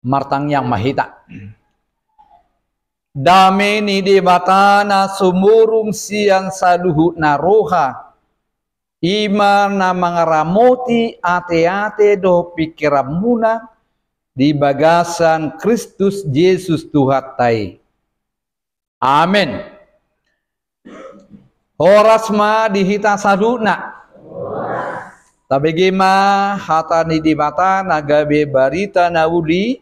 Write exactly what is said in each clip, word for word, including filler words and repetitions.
Martangiang ma hita. Dame ni Debata na sumurung sian saluhut na roha, i ma na mangaramoti ateate dohot pingkiranmuna di bagasan Kristus Jesus Tuhanta i. Amen. Horas ma di hita saluhutna. Tabege ma hata ni Debata na gabe barita na uli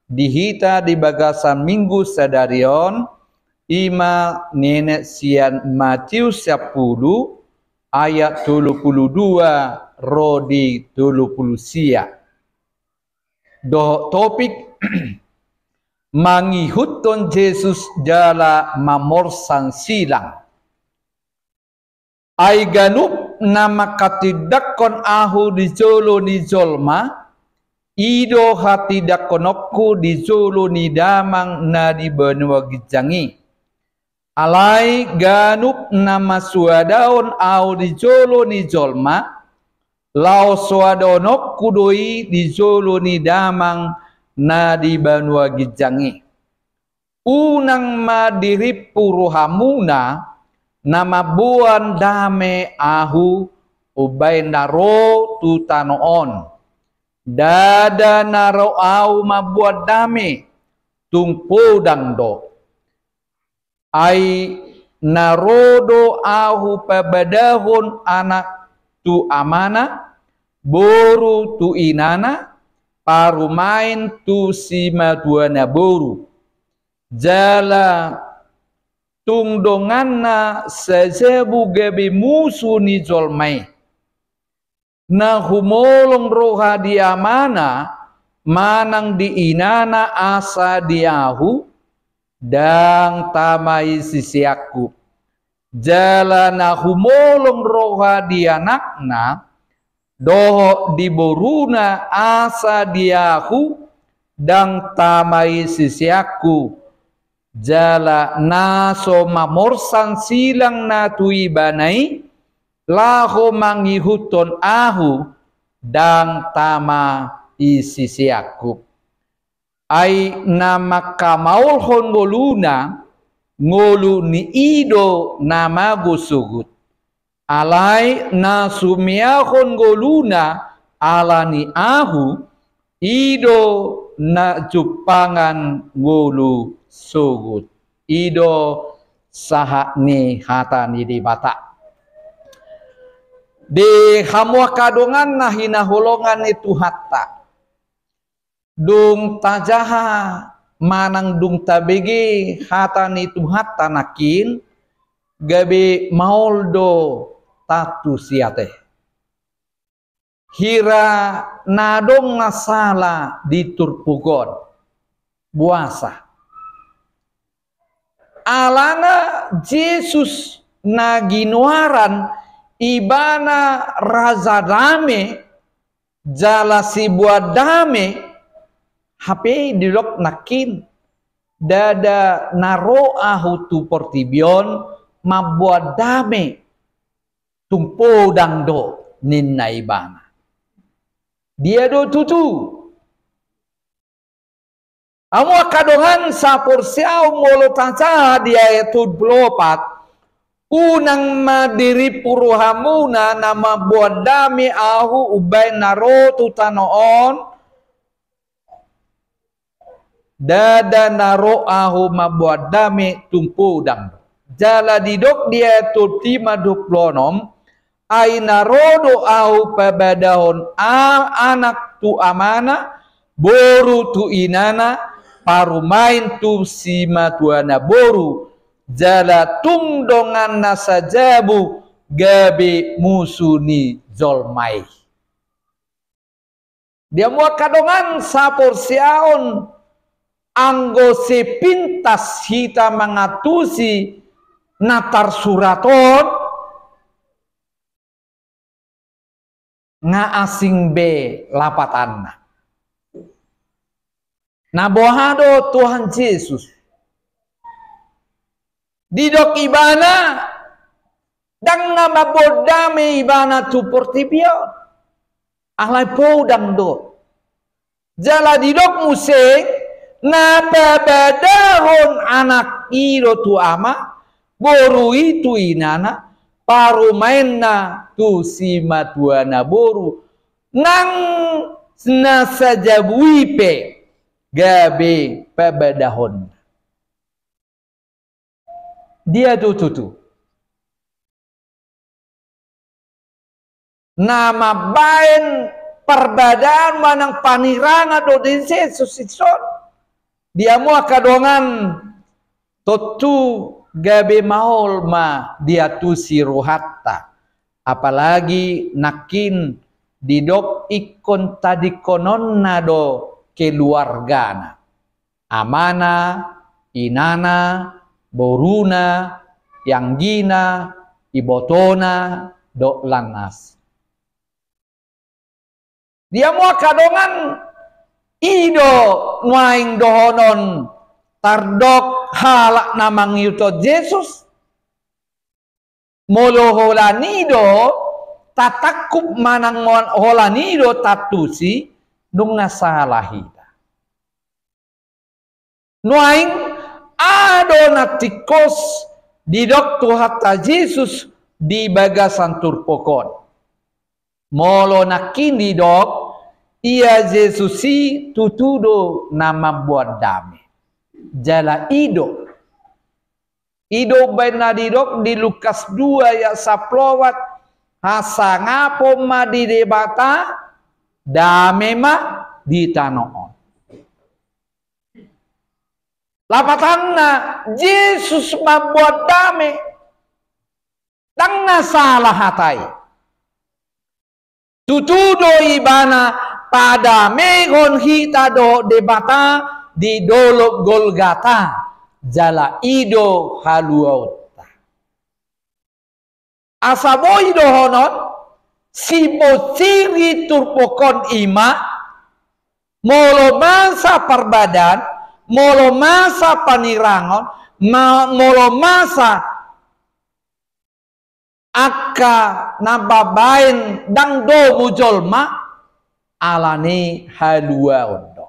di hita di bagasan minggu sadari on, i ma nienet sian Matius sampulu ayat tolu pulu dua ro di tolu pulu sia. Dohot topik, mangihuthon Jesus jala mamorsan silang. Ai ganup na manghatindanghon Ahu di jolo ni jolma, i do hatindangkononku di jolo ni Damang na di banua ginjang i. Alai ganup na mansuadahon Ahu di jolo ni jolma, laos suadahononku do i di jolo ni Damang na di banua ginjang i. Unang ma dirimpu rohamuna na mamboan dame Ahu umbahen na ro tu tano on. Ndada na ro Ahu mamboan dame, tung podang do. Ai na ro do Ahu pabadahon anak tu amana, boru tu inana, parumaen tu simatuana boru. Jala tung donganna sajabu gabe musu ni jolma i. Na humolong roha di amana manang di inana asa di Ahu, ndang tama i siseanku. Jala na humolong roha di anakna dohot di boruna asa di Ahu, ndang tama i siseanku. Jala na so mamorsan silang na tu ibana i, laho mangihuthon Ahu, ndang tama i siseanku. Ai na manghamaolhon ngoluna, ngolu ni i do na mago sogot. Alai na sumeahon ngoluna ala ni Ahu, i do na jumpangan ngolu sogot. I do sahat ni hata ni Debata. Di hamu angka dongan na hinaholongan ni Tuhanta. Dung tajaha manang dung tabege hata ni Tuhanta nangkin, gabe maol do tantu siate. Hira na adong na sala di turpuk on, boasa? Alana Jesus na ginoaran ibana Raja Dame, jala siboan dame, hape didok nangkin, ndada na ro Ahu tu portibi on mamboan dame, tung podang do ninna ibana. Dia do tutu? Hamu angka dongan saporseaon, molo tajaha di ayat tolu pulu opat, unang ma dirimpu rohamuna na mamboan dame Ahu umbahen na ro tu tano on, ndada na ro Ahu mamboan dame, tung podang. Jala didok di ayat tolu pulu lima, dua pulu onom, ai na ro do Ahu pabadahon a-, anak tu amana, boru tu inana, parumaen tu simatuana boru, jala tung donganna sajabu gabe musu ni jolma i. Di hamu angka dongan saporseaon, anggo sepintas hita mangantusi na tarsurat on, nga asing be lapatanna. Na boha do Tuhan Jesus? Didok ibana, ndang na mamboan dame ibana tu portibi on. Alai podang do. Jala didok muse, na pabadahon anak i do tu ama, boru i tu inana, parumaenna tu simatua na boru, nang na sajabu i pe gabe pabadahonna. Dia do tutu na mambaen parbadaan manang panirangan do di Jesus i son. Dia mo angka dongan, tontu gabe maol ma diantusi rohanta, apalagi nangkin didok ingkon tadingkononna do keluargana. Amana, inana, boruna, ianggina, ibotona, dohot lan na asing. Dia mo angka dongan, i do nuaeng dohonon tardok halak na mangihut Jesus. Molo holan i do tatangkup manang holan i do taantusi, nunga sala hita. Nuaeng adong na tingkos didok Tuhanta Jesus di bagasan turpuk on. Molo nangkin didok, ia Jesus i tutu do na mamboan dame. Jala i do. I do umbaen na didok di Lukas dua ayat sampulu opat, hasangapon ma di Debata, dame ma di tano on. Lapatanna, Jesus mamboan dame. Ndang na sala hata i. Tutu do ibana padamehon hita dohot Debata di dolok Golgata, jala i do haluaonta. Asa boi dohonon, sibonsir ni turpuk on i ma, molo masa parbadaan, molo masa panirangon, ma-, molo masa angka na mambaen ndang domu jolma, alani haluaon do.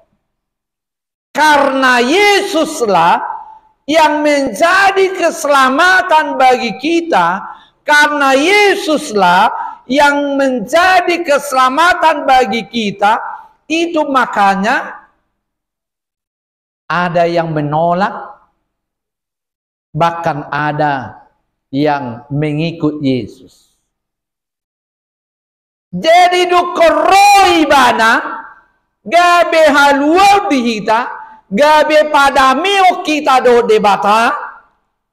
Karena Yesuslah yang menjadi keselamatan bagi kita, karena Yesuslah yang menjadi keselamatan bagi kita, itu makanya ada yang menolak, bahkan ada yang mengikut Yesus. Jadi, dung ro ibana, gabe haluaon di hita, gabe padamehon hita dohot Debata,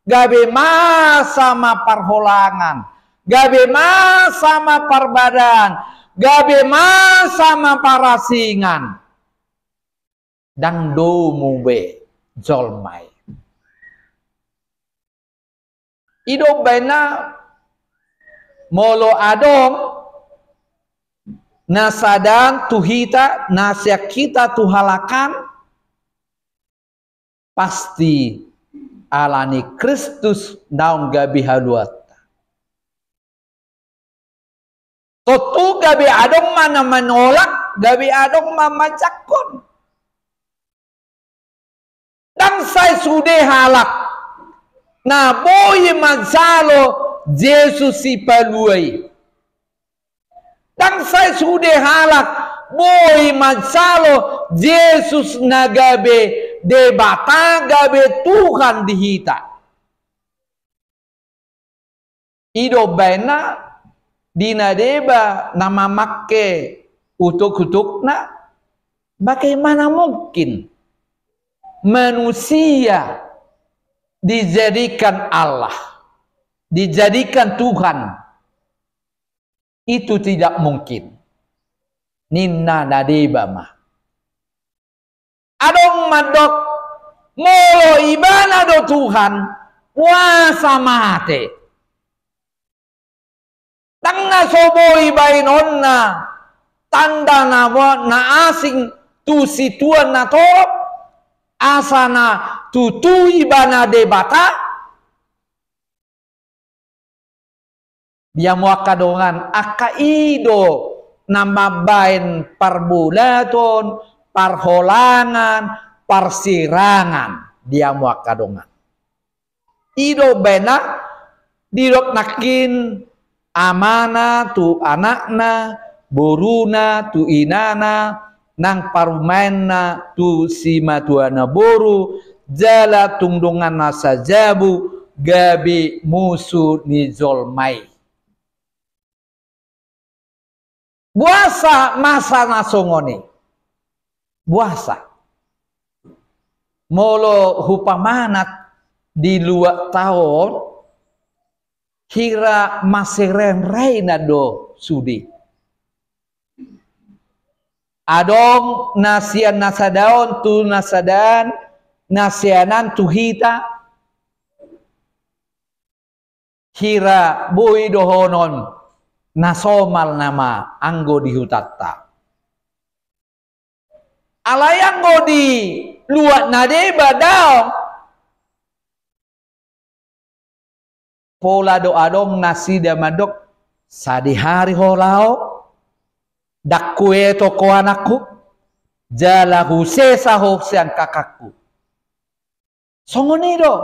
gabe masa ma parholangan, gabe masa ma parbadaan, gabe masa ma parasingan. Ndang domu be jolma i. I do umbaenna molo adong na sadaan tu hita, na sian hita tu halak an, pasti alani Kristus naung gabe haluaonta. Tontu gabe adong ma na manolak, gabe adong ma manjangkon. Ndang sai sude halak na boi manjalo Jesus Sipalua i. Ndang sai sude halak boi manjalo Jesus na gabe Debata, gabe Tuhan di hita. I do umbaenna di na deba na mamangke utuk-utukna, bagaimana mungkin manusia dijadikan Allah, dijadikan Tuhan? Itu tidak mungkin. Ninna na deba ma. Adong mandok, molo Ibana do Tuhan, boasa mate? Ndang na so boi baenonna tanda na mo-, na asing tu situan na torop, asa na tutu Ibana Debata? Dia mo angka dongan, angka i do na mambaen parbolaton, parholangan, parsirangan di hamu angka dongan. I do umbahen na didok nangkin amana tu anakna, boruna tu inana, nang parumaenna tu simatuana boru, jala tung dongan na sajabu, gabe musu ni jolma i. Boasa masa na songon i? Boasa? Molo hupamanat di luatta on, hira maserenrena do sude. Adong na sian na sada on tu na sadaan, na sian an tu hita, hira boi dohonon na somal nama anggo di hutanta. Alai anggo di luat na deba daong. Pola do adong nasida mandok, sadihari ho laho, ndang hueto ho anakku, jala husesa ho sian kakakku. Songon i do.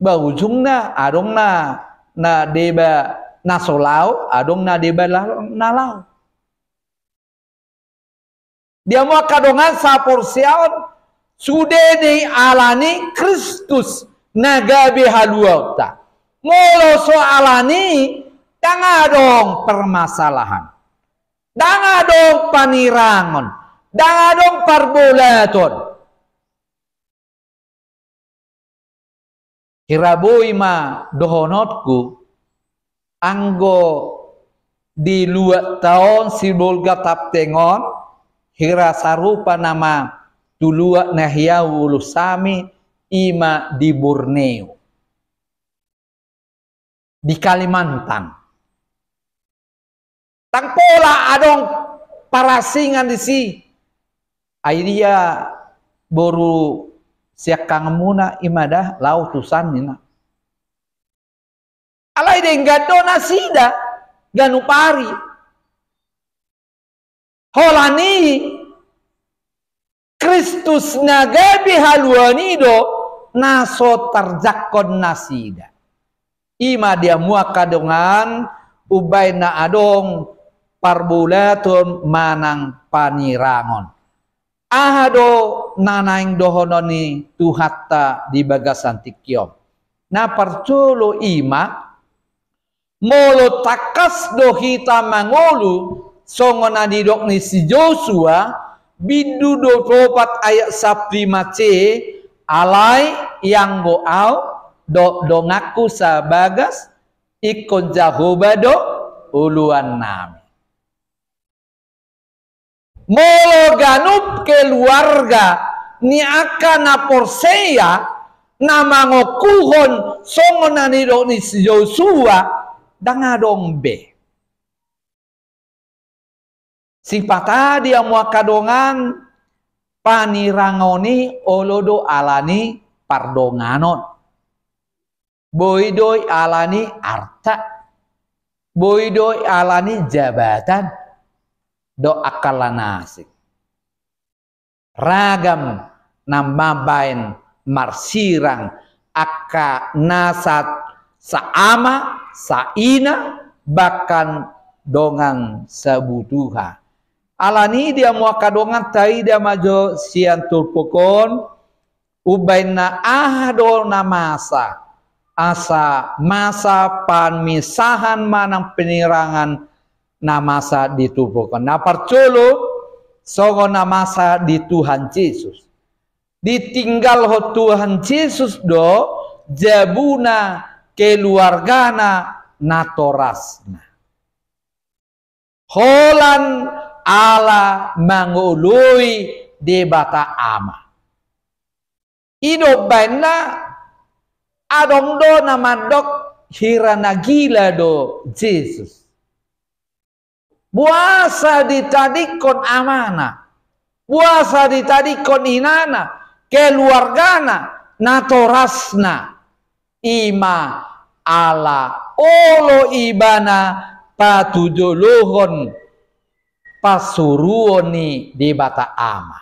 Ba ujungna adong na, na deba na so laho, adong na deba la-, na laho. Di hamu angka dongan saporseaon, sude ni alani Kristus na gabe haluaonta. Molo so alani, ndang adong permasalahan. Ndang adong panirangon, ndang adong parbolaton. Hira boi ma dohononku, anggo di luatta on sibolga tapteng on, hira sarupa nama tu luat na hiau ulos hami, i ma di Borneo. Di Kalimantan. Ndang pola adong parasingan disi. Ai dia boru siangkanganmuna i ma da laho tusan ninna. Alai denggan do nasida ganup ari. Holan i Kristus na gabe haluaon i do na so tarjangkon nasida. I ma di hamu angka dongan, umbahen na adong parbolaton manang panirangon. Aha do na naeng dohonon ni Tuhanta di bagasan tingki on? Na parjolo i ma, molo tangkas do hita mangolu, songon na nidok ni si Josua, bindu dua pulu opat ayat sampulu lima c, alai ianggo au dohot donganku sabagas, ingkon Jahowa do oloannami. Molo ganup keluarga ni angka na porsea na mangokuhon songon na nidok ni si Josua, ndang adong be. Sipata di hamu angka dongan, panirangon i olo do alani pardonganon. Boi do i alani arta. Boi do i alani jabatan. Dohot angka na asing. Ragam na mambahen marsirang angka na sa-, saama, saina, bahkan dongan sabutuha. Alani i di hamu angka dongan, taida ma jo sian turpuk on, umbahen na aha do na masa, asa masa pamisahan manang panirangon na masa di turpuk on. Na parjolo, songon na masa di Tuhan Jesus. Ditinggalhon Tuhan Jesus do jabuna, keluargana, natorasna. Holan ala mangoloi Debata Ama. I do umbahen na adong do na mandok hira na gila do Jesus. Boasa ditadingkon amana, boasa ditadingkon inana, keluargana, natorasna. I ma ala olo ibana patujolohon pasuruon ni Debata Ama.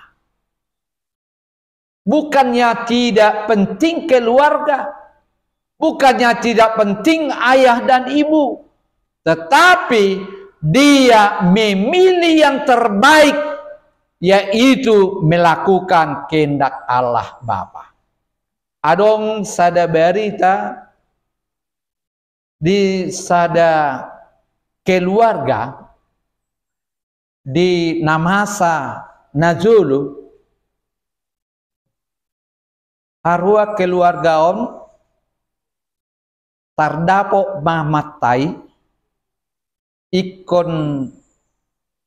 Bukannya tidak penting keluarga, bukannya tidak penting ayah dan ibu, tetapi dia memilih yang terbaik, yaitu melakukan kehendak Allah Bapa. Adong sada barita di sada keluarga di na masa na jolo, haroa keluarga on tardapot ma amanta i, ingkon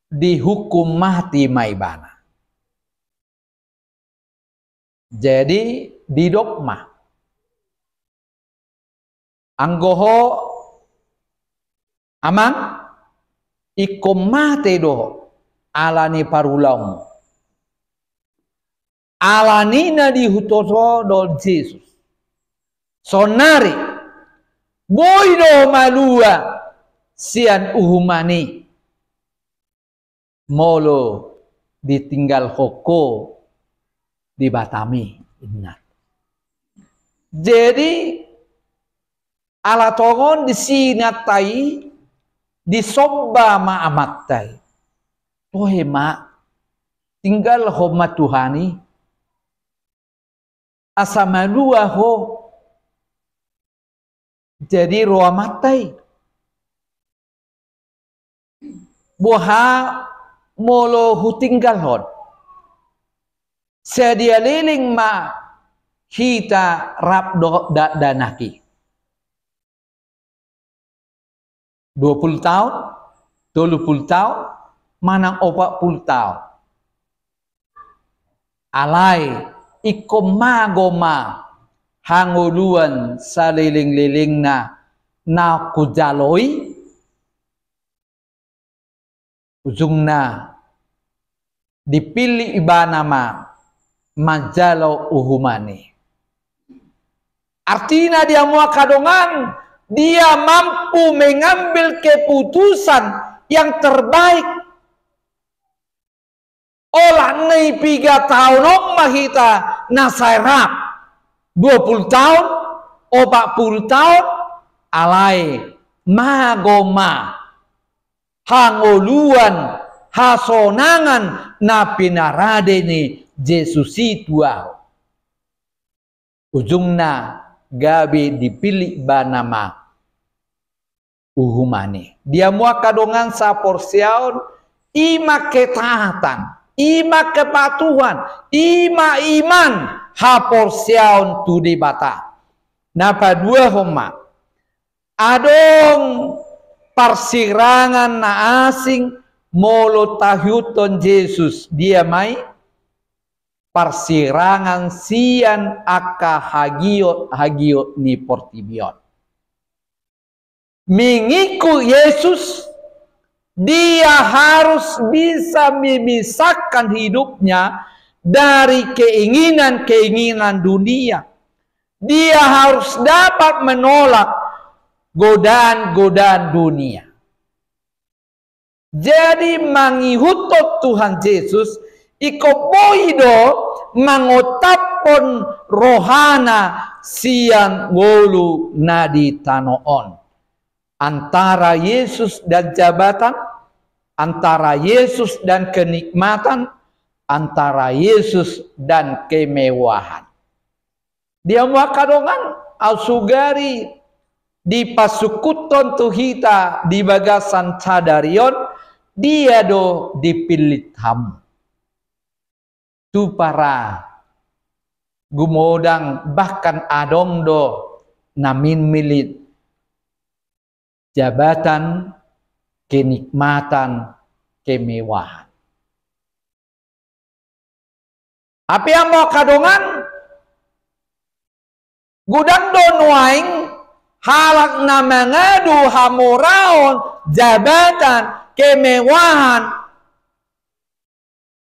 dihukum mati ma ibana. Jadi didok ma, anggo ho amang, ingkon mate do ho ala ni parulaonmu. Ala ni na diihuthon ho do Jesus, sonari boi do malua sian uhuman i molo ditinggalhon ho Debatami, inna. Jadi ala tongon disi inanta i, disomba ma amanta i. Toe ma, tinggalhon ma Tuhan i, asa malua ho. Jadi ro amanta i, boha molo hutinggalhon? Sadia leleng ma hita rap dohot dakdanak i? Dua pulu taon, tolu pulu taon, manang opat pulu taon? Alai ingkon mago ma hangoluan salelenglelengna na hujalo i? Ujungna dipillit ibana ma manjalo uhuman i. Artina di hamu angka dongan, dia mampu mengambil keputusan yang terbaik. Olat ni piga taon on ma hita na sai rap, dua pulu taon, opat pulu taon, alai mago ma hangoluan, hasonangan na pinarade ni Jesus i tu ahu. Ujungna gabe dipillit ibana ma uhuman i. Di hamu angka dongan saporseaon, i ma ketaatan, i ma kepatuhan, i ma iman, haporseaon tu Debata. Na paduahon ma, adong parsirangan na asing molo taihuthon Jesus, dia ma i? Parsirangan sian angka hagiot-hagiot ni portibi on. Mengikut Yesus, dia harus bisa memisahkan hidupnya dari keinginan-keinginan dunia. Dia harus dapat menolak godaan-godaan dunia. Jadi mangihuthon Tuhan Jesus, ingkon boi do mangontaphon rohana sian ngolu na di tano on. Antara Yesus dan jabatan, antara Yesus dan kenikmatan, antara Yesus dan kemewahan. Di hamu angka dongan, au sugari dipasungkuthon tu hita di bagasan sadari on, dia do dipillit hamu? Tupara gumodang bahkan adong do na minmillit jabatan, kenikmatan, kemewahan. Hape hamu angka dongan, godang do nuaeng halak na mangadu hamoraon, jabatan, kemewahan,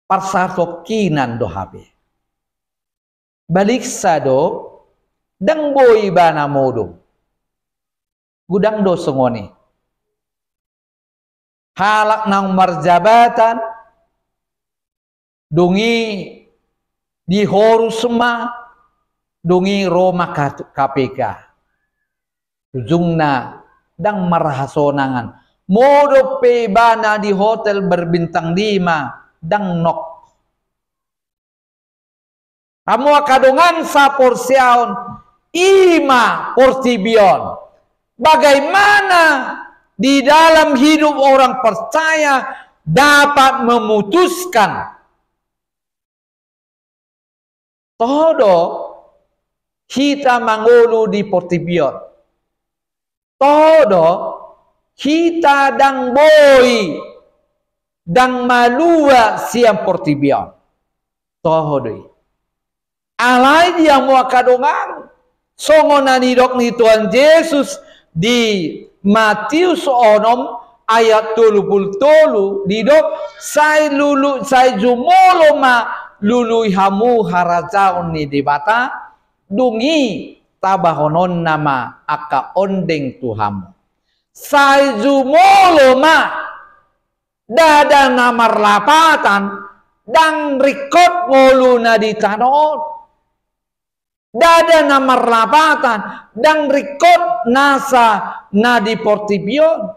parsatongkinan do hape. Baliksa do, ndang boi ibana modom. Godang do songon i. Halak naung marjabatan, dung i dihorus ma, dung i ro ma K P K. Ujungna ndang marhasonangan. Modom pe ibana di hotel berbintang lima, ndang nok. Hamu angka dongan saporseaon, i ma portibi on. Bagaimana di dalam hidup orang percaya dapat memutuskan Toho do hita mangolu di portibi on. Toho do hita ndang boi, ndang malua sian portibi on. Toho do i. Alai di hamu angka dongan, songon na nidok ni Tuhan Jesus di Matius onom ayat tolu pulu tolu, didok, sai lulu, sai jumolo ma lului hamu harajaon ni Debata, dung i tabahononna ma angka ondeng tu hamu. Sai jumolo ma, ndada na marlapatan, ndang ringkot ngoluna di tano on. Ndada na marlapatan, ndang ringkot nasa na di portibi on.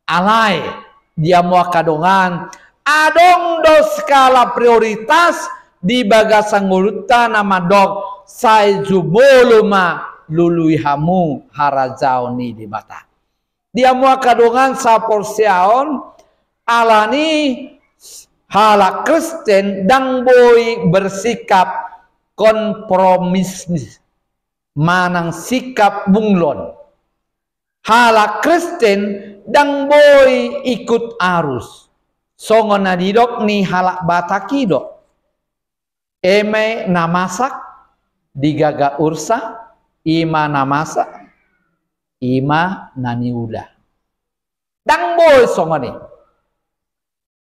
Alai, di hamu angka dongan, adong do skala prioritas di bagasan ngolunta na mandok, sai jumolo ma lului hamu harajaon ni Debata. Di hamu angka dongan saporseaon, alani halak Kristen ndang boi bersikap konformis manang sikap bunglon. Halak Kristen ndang boi ikut arus. Songon na nidok ni halak Batak i do. Eme na masak di gaga ursa, i ma na masak, i ma na niula. Ndang boi songon i.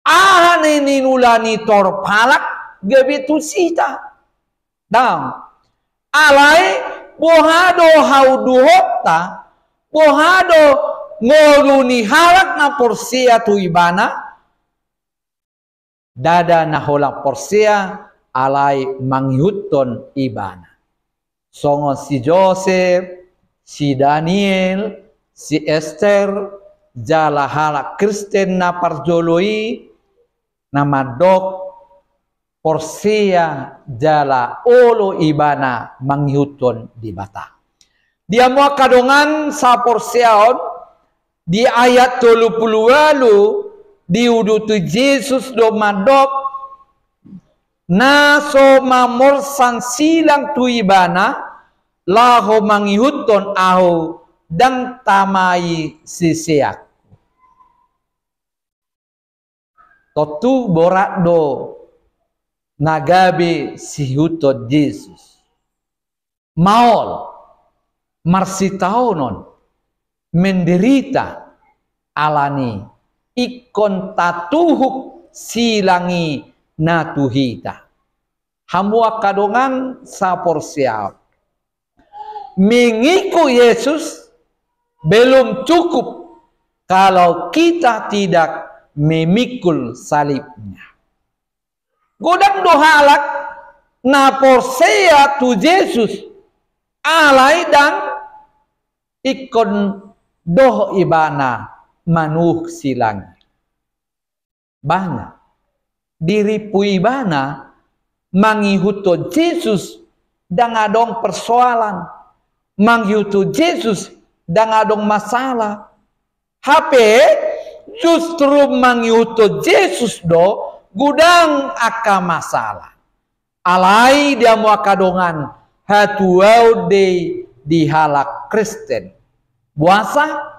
Aha ni niula ni torop halak gabe tu hita. Ndang. Alai boha do hauduhonta, boha do ngolu ni halak na porsea tu ibana, ndada na holan porsea alai mangihuthon ibana. Songon si Josep, si Daniel, si Ester, jala halak Kristen na parjolo i, na mandok porsea jala olo ibana mangihuthon Debata. Di hamu angka dongan saporseaon, di ayat tolu pulu ualu diuduti Jesus do mandok, na so mamorsan silang tu ibana, laho mangihuthon ahu, ndang tamai siseanku. Tontu borat do na gabe siihuthon Jesus. Maol, marsitaonon, menderita, alani ingkon tatuhuk silang i na tu hita. Hamu angka dongan saporseaon. Mengikut Yesus belum cukup kalau kita tidak memikul salibnya. Godang do halak na porsea tu Jesus, alai ndang ingkon dohot ibana manuhuk silang. Bana, dirimpu ibana, mangihuthon Jesus ndang adong persoalan, mangihuthon Jesus ndang adong masalah. Hape justru mangihuthon Jesus do godang angka masalah. Alai di hamu angka dongan, hatuaon do i di halak Kristen. Boasa?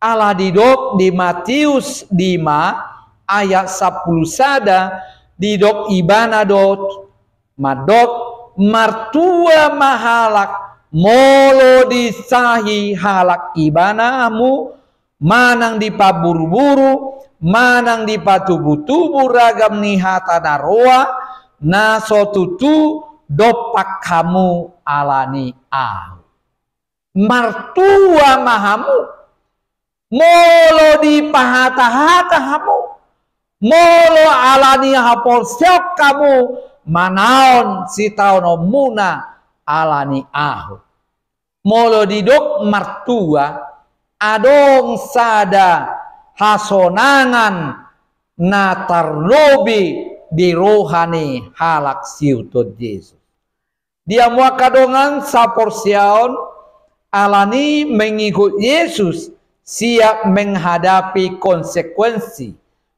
Ala didok di Matius lima ayat sampulu sada, didok ibana do mandok, martua ma halak molo disahi halak ibana hamu, manang dipaburuburu, manang dipatubutubu ragam ni hata na roa, na so tutu dompak hamu alani ahu. Martua ma hamu. Molo dipahatahata hamu, molo alani haporseaon hamu manaon sitaononmuna alani ahu. Molo didok martua, adong sada hasonangan na tarlobi di roha ni halak siihuthon Jesus. Di hamu angka dongan saporseaon, alani mengikut Yesus siap menghadapi konsekuensi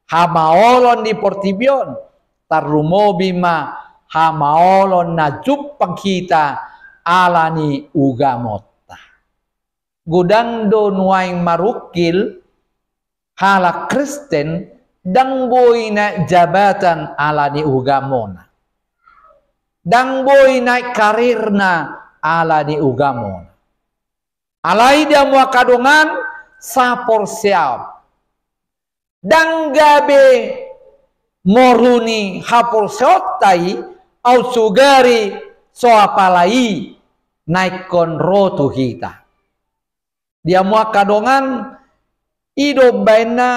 hamaolon di portibi on, tarlumobi ma hamaolon na jumpang hita alani ugamonta. Godang do nuaeng marungkil halak Kristen, ndang boi naek jabatan alani ugamona. Ndang boi naek karirna alani ugamona. Alai di hamu angka dongan saporseaon, ndang gabe moru ni haporseaonta i, aut sugari so apala i na ingkon ro tu hita. Di hamu angka dongan, i do umbaen na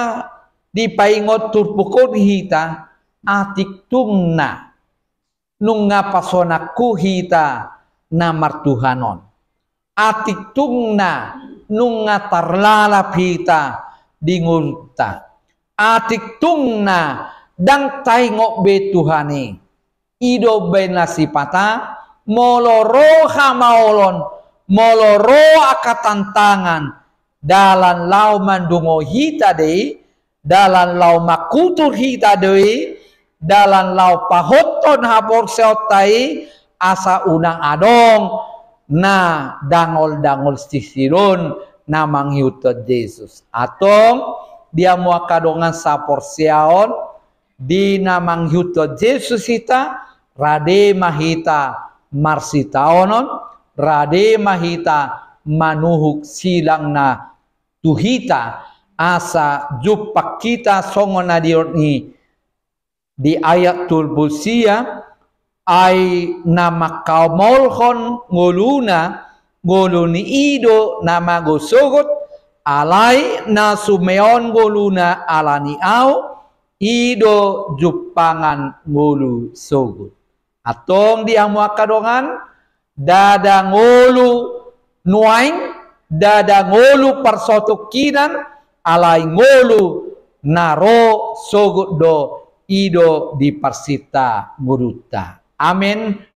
dipaingot turpuk on hita, atik tung na nunga pasonangku hita na martuhan on. Atik tung na nunga tarlalap hita di ngolunta. Atik tung na ndang taingot be Tuhan i. I do umbaen na sipata, molo ro hamaolon, molo ro angka tantangan, dalan laho mandungoi hita do i, dalan laho mangkutur hita do i, dalan laho pahothon haporseaonta i, asa unang adong na dangol-dangol sisidon na mangihuthon Jesus. Antong, di hamu angka dongan saporseaon, di na mangihuthon Jesus hita, rade ma hita marsitaonon, rade ma hita manuhuk silangna tu hita, asa jumpang hita songon na didok ni di ayat tolu pulu sia, ai na manghamolhon ngoluna, ngolu ni i do na mago sogot, alai na sumeon ngoluna alani ahu, i do jumpangan ngolu sogot. Antong di hamu angka dongan, ndada ngolu nuaeng, ndada ngolu parsatongkinan, alai ngolu na ro sogot do, i do di parsinta ngolunta. Amen.